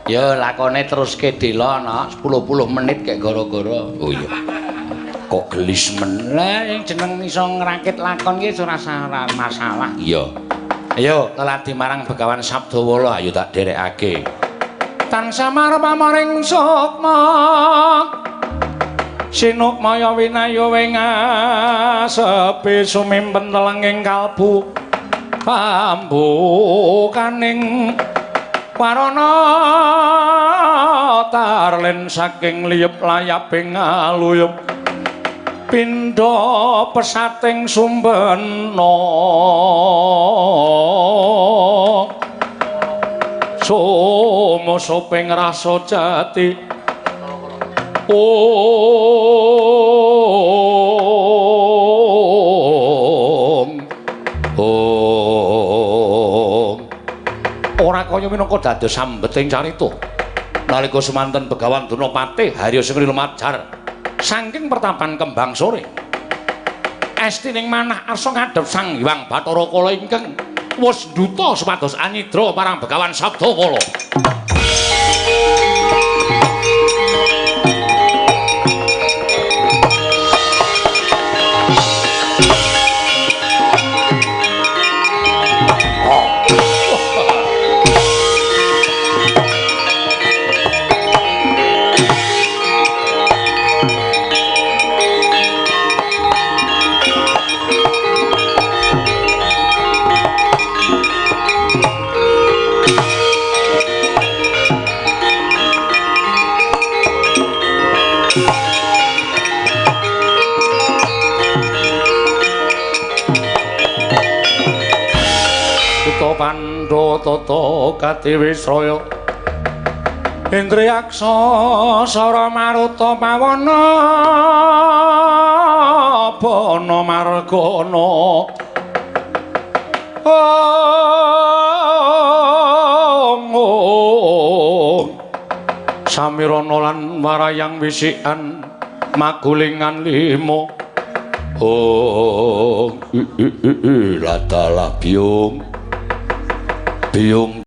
Ya lakone teruske dela ana 10 menit kek gara-gara. Oh iya. Kok gelis men. Lah sing jeneng iso ngrakit lakon ki ora masalah. Iya. Ayo leladi marang Begawan Sabdawala, ayo tak derekake. Tansah marep pamoring sukma. Sinukmaya winayu wingasepi sumimpen telenging kalbu pambukaning warana tarlen saking liyep layaping aluyep pindha pesating sumbena sumosoping rasa jati. Om Om ora kaya minangka dados sambeting carita nalika semanten Begawan Durna Patih Harya Sengri lumajar saking pertapan Kembang Sore estining manah arsa ngadhep Sang Hyang Bathara Kala ingkang wis nduta supados anyidra marang Begawan Sabdawala. Pandha tata katiwisraya Indriyaksa sara maruta pawana bana margana Om Samirana lan warayang wisikan magulingan lima. Om latalah biyung biyung.